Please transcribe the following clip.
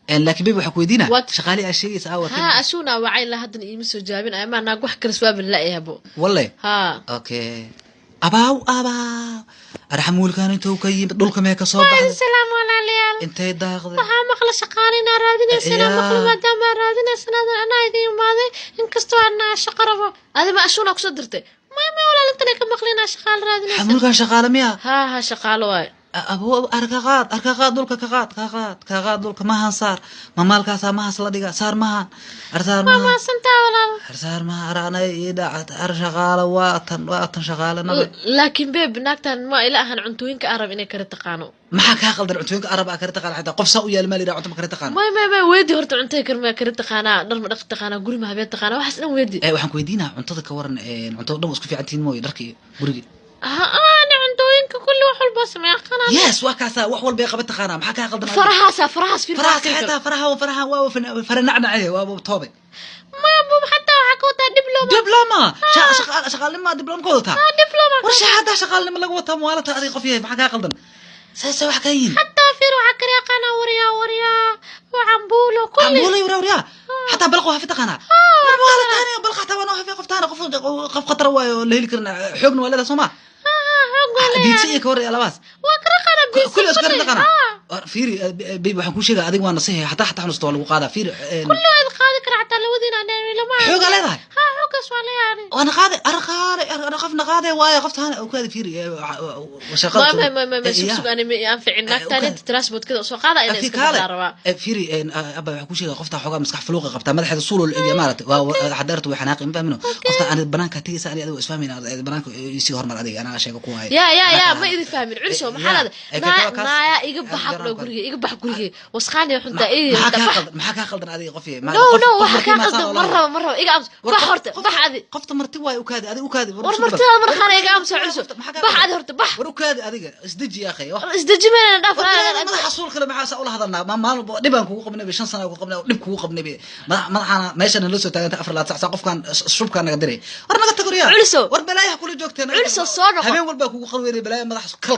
Laakiin baby, waxaa ku weydiinaa What? shaqaali aa sheegaysa aa Ha, ashuuna wacay, ilaa haddana iima soo jawaabin. Amaa naag wax kalis waaba la-yahabo. Walle. Ha. Okay, abaaw, abaaw, arxamuulkan intuu ka yimid dhulka mee ka soo baxday? Salaam, walaalayaal. Intay daaqday? Waxaa maqla shaqaale inaa raadinaysana. Maqla maadaama aa raadinaysana, anaa idin imaaday, inkastoo anaa shaqo rabo. Adima ashuuna kusoo dirtay? May, walaal, intan ka maqli inaa shaqaale raadinaysa. Xamuulkan shaqaale miya? Ha, shaqaalo waay. Abo, ar ka qaad, ar ka qaad, dhulka ka qaad, ka qaad, ka qaad dhulka. Mahan saar, ma maalkaasaa mahas la dhiga? Saar mahan, ar saar Waa mahan. Maasantaa, walaal. Ar saar mahan, ar anay ii dhacat, ar shaqaale waa tan, waa tan shaqaale nabe. Laakiin babe, naagtan ma ila ahan cuntooyinka arab inay kala taqaano. Maxaa kaa qaldan? Cuntooyinka arab aa kala taqaana, xitaa qof saa u yaala maa la yidhaha cunto ma kala taqaana. May, weedi horta, cuntay kar ma kala taqaanaa, dhar ma dhaqi taqaanaa, guri ma habeen taqaanaa, waxaas dhan weedi. Waxaan ku weydiinaa cuntada ka waran. Cuntada dhan waa isku fiican tihiin mooye, dharka iyo guriga. Ha, ani cuntooyinka kulli wax walba sameeya qanaa. Yes, waa kaasaa, wax walba ay qaban taqaanaa. Maxaa kaa qaldan adiga? Farahaasa, farahaas fiir. Farahaas xitaa, faraha, faraha waa fara nacnace, waa toobe. Ma bub, xataa waxaa ka wataa diploma. Diploma? Shaqaalnima diploma ka wadataa? Diploma. War shahaada shaqaalnimo lagu wataa muwaalata. Adiga qof yahay, maxaa kaa qaldan? Saasa wax kaa yihiin. Xataa fiir, waxaa kala yaqaanaa waryaa, waryaa oo cambuulo kulli. Cambuulay, waryaa, waryaa, xataa balqa waa hafi taqaanaa. War muwaalataani balqa xataa waa noo hafi qoftaana. Qof khatar waayo oo la heli karin. Xoogna waa leedahay, soo ma? Xoog waa leeyahay. Biidsa iyo ka war labaas. Waa kala qana biisa. Kulli isku taqaanaa. War fiiri baby, waxaan kuu sheegaa, adiga waa nasihay, xataa xanuusta waa lagu qaadaa. Fiiri, Kulli waa id qaadi kara, xataa labadiina anaa lama. Xoogaa leedahay. Ha, xooggaas waa leeyahay. Waana qaade, ar qaade, ar qofna qaade waayo qoftaana u kaadi. Fiiri, shaqada. May, sug, sug, ani ma anficin naagtaan. Inta transportkada soo qaada inay iska kaale baxdaa rabaa. Fiiri abba, waxaan kuu sheegaa, qofta xoogaa maskax fuluuqa qabtaa, madaxeeda suuloo la egya maaragtay, waa xadaarta, way xanaaqi, ma fahmino? Qofta ani banaanka tegaysa, ani adiga isfahmayna, banaanka isii hormar adiga, anaa sheega ku haya. Ya, ma idin fahmin, culiso maxaa leedahay? Naaya, iga baxa kudhow guriga, iga bax guriga, wasqaaniya xuntaa. Maxaa kaa qaldan? Maxaa kaa qaldan adiga, qof yahay? No, waxa kaa qaldan ma rabo, ma rabo, iga aamus, bax horta, bax adi. Qofta marti waay, ukaadi adiga, ukaadi. War martida markaana iga aamusa, culiso, bax adi horta, bax. War ukaadi adiga, isdeji ya akhi. Isdeji mayna, dhaaf. Madaxa suul kale maxaa saa ula hadalnaa? Ma maalin walba dhibaan kugu qabnay, 5 sana kugu qabnay, dhib kugu qabnay, madaxaana meesha nala soo taagantay 24 sac, qofkan shubkaa naga diray. War naga tag, waryaa. Culiso. War balaayaha kula joogteen. Culiso, soo noqo. Habeen walbaa kugu qalweynay balaaya madaxa kalka.